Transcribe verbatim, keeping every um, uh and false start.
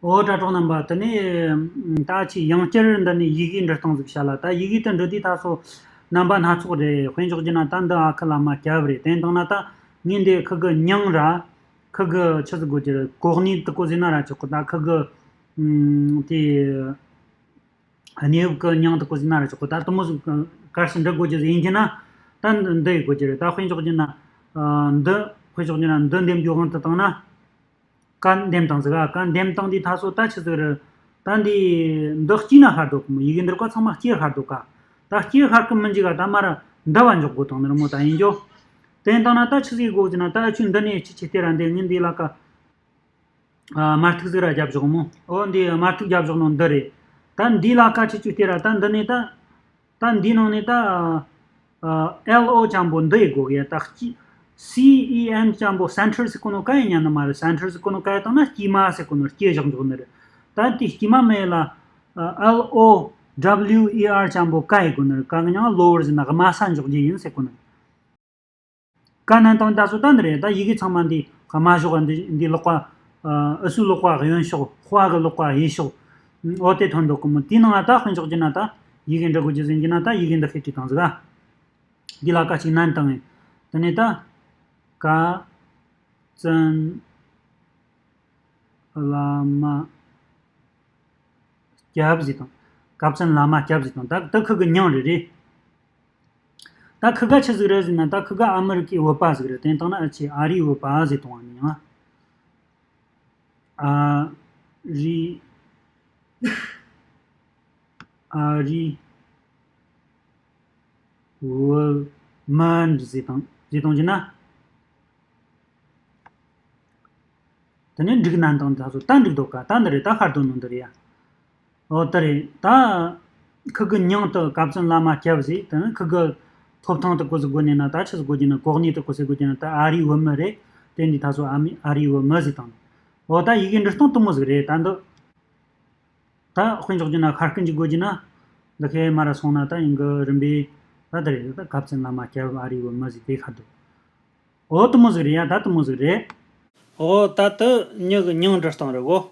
ཨོ་དྲ་གྲོགས་རྣམ་པ། དེ་ནས་ད་ཅི་ཡང་བསྐྱར་འདི་ནས་ཡི་གེ་འབྲི་སྟངས་ཟིག་བཤད་ལ། ད་ཡི་གེ་དེ་འབྲི་དུས་ད་སོ་རྣམ་པ་སྣ་ཚོགས་རེད། དཔེ་འཇོག་རྒྱུ་ན་ད་འདི་ཨ་ཁུ་བླ་མ་སྐྱབས་རེད། དེ་བཏང་ན་ད་ངས་འདི་ཁུ་གི་མྱིང་ར་ཁུ་གི་ཆི་ཟིག་དགོས་ཀྱི་རེད། གོ་གནས་དེ་གོ་ཟིན་ན་ར་ཆོག་གི། ད་ཁུ་གི་ཨམ་དེ་གནས་བབ་གི་མྱིང་དེ་གོ་ཟིན་ན་ར་ཆོག་གི། ད་དེ་མོ་ཟིག་ག་རེ་ཟིག་འབྲི་དགོས་ཀྱི་ཟིག་ཡིན་གྱི་ན་ད་འདི་ཡི་དགོས་ཀྱི་རེད། ད་དཔེ་འཇོག་རྒྱུ་ན་ཨ་འདི་དཔེ་འཇོག་རྒྱུ་ན་འདི་འདེམས་རྒྱུ་དབང་དུ་བཏང་ན། ག་འདེམས་བཏང་ཟིག་ག་ག་འདེམས་བཏང་དུས་ད་སོ་ད་ཆི་ཟིག་རེད། ད་འདི་འདི་སྐྱིད་ན་ཤར་འདུག་གི་མོ། ཡི་གེ་འདིར་ཀ་ཚང་མ་སྐྱིད་ཤར་འདུག་ག་ད་སྐྱིད་ཤར་གི་མི་འཇིག་ག་ད་མར་འདི་བ་འཇོག་དགོས་བཏང་ནི་རེད་མོ། ད་ཡིན་རྒྱུ་དེ་བཏང་ན་ད་ཆི་ཟིག་དགོས་ཟེར་ན། ད་ཨ་ཆུ་འདི་ནས་ཆི་ཆི་སྟེ་ར་འདི་ངས་འདི་ལ་ཀ་ཨ་དམར་ཐིག་ཟིག་ར་རྒྱབ་བཞག་མོ། ཨོ་འདི་དམར་ཐིག་རྒྱབ་བཞག་ནོ་འདི་རེད། ད་འདི་ལ་ཀ་ཆི་ཆུ་སྟེ་ར་ད་འདི་ནས་ད། ད་འདི་ནང་ནས་ད་ཨ་ཨ་L O་ཅན་པོ་འདི་ཡི་དགོས་ཡ། ད་སྐྱི་C E N་ཅན་པོ་center་ཟེར་གོ་ནོ་ག་ཡི་ཉན་ནི་མ་རེད། center་ཟེར་གོ་ནོ་ག་ཡི་བཏང་ན་སྐྱི་མ་ཟེར་གོ་ནོ་སྐྱི་བཞག་འཇོག་ནི་རེད། ད་དེ་སྐྱི་མ་མེད་ལ་ཨ་L O W E R་ཅན་པོ་ག་ཡི་གོ་ནི་རེད། ག་གི་མྱིང་lower་ཟེར་ན་དམའ་ས་འཇོག་རྒྱུ་ཡིན་ཟེར་གོ་ནི་རེད། ག་ནན་དང་ད་སོ་ད་འདི་རེད། ད་ཡི་གེ་ཚང་མ་འདི་དམའ་ཤོག་འདི་འདི་ཀློག་པ། ཨ་འུ་སུ་ཀློག་པ་གཡོན་ཤོག་དཔའ་གི་ཀློག་པ་གཡས་ཤོག་ཨོ་དེ་ཐོན་འདུག་གི་མོ། དེའི་ནང་ང་ད་དཔེ་འཇོག་རྒྱུ་ན་ད་ཡི་གེ་འབྲི་དགོས་རྒྱུ་ཟིན་རྒྱུ་ན་ད་ཡི་གེ་འདི་ཤེས་བྲིས་བཏང་ཟིག་ག་འདི་ལ་ཀ་ཅིག་ནན་བཏང་ངས། དེ་ནས་ད་ཀ་བཙུན་བླ་མ་སྐྱབས་ཟེར་དང་། ཀ་བཙུན་བླ་མ་སྐྱབས་ཟེར་དང་། ད་ད་ཁུ་གི་མྱིང་རེད་རེད། ད་ཁུ་ག་ཆི་ཟིག་རེད་ཟེར་ན། ད་ཁུ་ག་ཨ་མི་རི་ཀའི་བོད་པ་ཟིག་རེད། དེ་བཏང་ན་ཨ་ཆི་ཨ་རིའི་བོད་པ་ཟེར་དང་ཨ་ནི་ཡང་ཨ་རི་ཨ་རི་བོད་མི་ཟེར་དང་ཟེར་དང་གྱི་ན། དེ་ནས་འགྲིག་ནན་དང་ད་སོ་ད་འགྲིག་འདུག་ག་ད་འདི་རེད། ད་ཤར་དོ་ནོ་འདི་རེད་ཡ། ཨོ་དེ་རེད། ད་ཁུ་གི་མྱིང་དུ་ཀ་བཙུན་བླ་མ་སྐྱབས་ཟེར། དེ་ནས་ཁུ་གི་ཐོབ་ཐང་དུ་གོ་ཟིག་དགོས་ནས་ན། ད་ཆི་ཟིག་དགོས་ཀྱི་ན། གོ་གནས་དུ་གོ་ཟིག་དགོས་ཀྱི་ན། ད་ཨ་རིའི་བོད་མི་རེད། དེ་འདི་ད་སོ་ཨ་མི་ཨ་རིའི་བོད་མི་ཟེར་དང་། ཨོ་ད་ཡི་གེ་འབྲི་སྟངས་དེ་མོ་ཟིག་རེད། ད་འདི་ད་དཔེ་འཇོག་རྒྱུ་ན་ཤར་སྐད་འཇུག་དགོས་ཀྱི་ན། འདི་ཁའི་མར་སོང་ན་ད་ཡིན་གི་རིམ་པས། ད་དེ་རེད། ད་ཀ་བཙུན་བླ་མ་སྐྱབས་ཨ་རིའི་བོད་མི་ཟེར་དེ་ཤར་འདུག་ཨོ་དེ་མོ་ཟིག་རེད་ཡ། ད་དེ་མོ་ཟིག་རེད། ཨོ་ད་དེ་མྱི་གི་མྱིང་འབྲི་སྟངས་རེད་གོ།